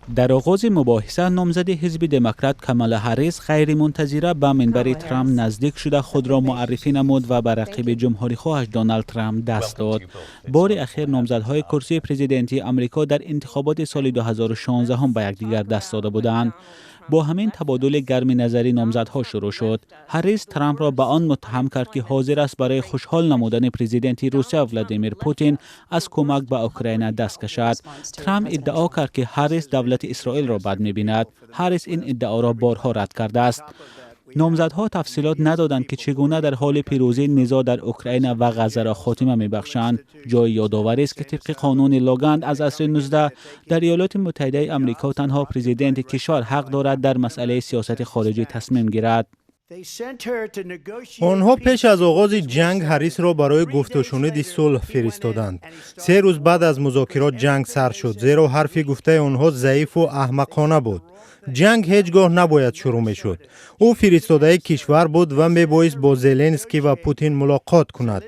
Дар оғози мубоҳиса номзади ҳизби Демократ Камала Ҳаррис ғайримунтазира ба минбари Трамп наздик шуда, худро муаррифӣ намуд ва ба рақиби ҷумҳурихоҳаш Доналд Трамп даст дод. Бори ахир номзадҳои курсии президентии Амрико дар интихоботи соли 2016 ба якдигар даст дода буданд. Бо ҳамин табодули гарми назарӣ номзадҳо шурӯъ шуд. Ҳаррис Трампро ба он муттаҳам кард, ки ҳозир аст барои хушҳол намудани президенти Русия Владимир Путин аз кӯмак ба Украина даст кашад. Трамп иддао кард, ки Ҳаррис давлати Исроилро бад мебинад. Ҳаррис ин иддаоро борҳо рад кардааст. Номзадҳо тафсилот надоданд, ки чӣ гуна дар ҳоли пирӯзӣ низоъ дар Украина ва Ғаззаро хотима мебахшанд. Ҷои ёдоварист, ки тибқи қонуни Логан аз асри 19 дар Иёлоти Муттаҳидаи Амрико танҳо президенти кишвар ҳақ дорад дар масъалаи сиёсати хориҷӣ тасмим гирад. Онҳо пеш аз оғози ҷанг Ҳаррисро барои гуфтушуниди сулҳ фиристоданд. 3 рӯз баъд аз музокирот ҷанг сар шуд, зеро ҳарфи гуфтаи онҳо заифу аҳмақона буд. Ҷанг ҳеҷ гоҳ набояд шурӯъ мешуд. Ӯ фиристодаи кишвар буд ва мебоист бо Зеленский ва Путин мулоқот кунад.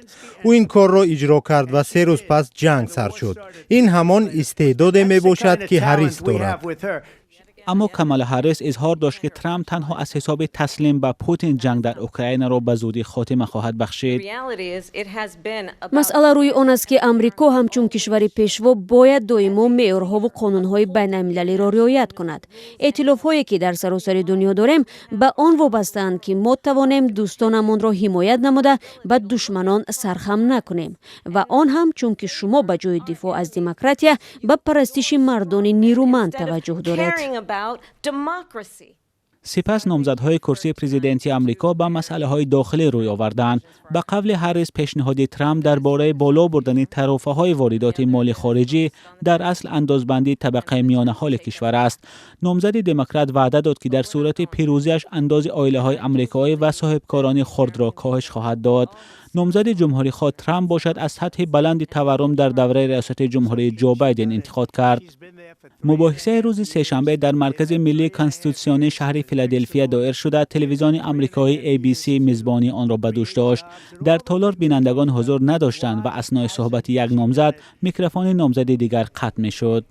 Ӯ ин корро иҷро кард ва 3 рӯз пас ҷанг сар шуд. Ин ҳамон истеъдоде мебошад, ки Ҳаррис дорад. Аммо Камала Ҳаррис изҳор дошт, ки Трамп танҳо аз ҳисоби таслим ба Путин ҷанг дар Украинаро ба зудӣ хотима хоҳад бахшид. Масъала рӯи он аст, ки Амрико ҳамчун кишвари пешво бояд доимо меъёрҳову қонунҳои байналмилалиро риоят кунад. Эътилофҳое, ки дар саросари дунё дорем, ба он вобастаанд, ки мо тавонем дӯстонамонро ҳимоят намуда, ба душманон сархам накунем. Ва он ҳам чунки шумо ба ҷои дифоъ аз демократия ба парастиши мардони нерӯманд таваҷҷӯҳ доред. Сипас номзадҳои курсии президентии Амрико ба масъалаҳои дохилӣ рӯй оварданд. Ба қавли Ҳаррис, пешниҳоди Трамп дар бораи боло бурдани тарофаҳои воридоти моли хориҷӣ дар асл андозбандии табақаи миёнаҳоли кишвар аст. Номзади демократ ваъда дод, ки дар сурати пирӯзиаш андози оилаҳои амрикоӣ ва соҳибкорони хурдро коҳиш хоҳад дод. Номзади ҷумҳурихоҳ Трамп бошад, аз сатҳи баланди таваррум дар давраи риёсати ҷумҳурии Ҷо Байден интиқод кард. Мубоҳисаи рӯзи сешанбе дар Маркази миллии конститутсионии шаҳри Филаделфия доир шуда, телевизиони амрикоӣ ABC мизбонии онро ба дӯш дошт. Дар толор бинандагон ҳузур надоштанд ва аснои суҳбати як номзад микрофони номзади дигар қатъ мешуд.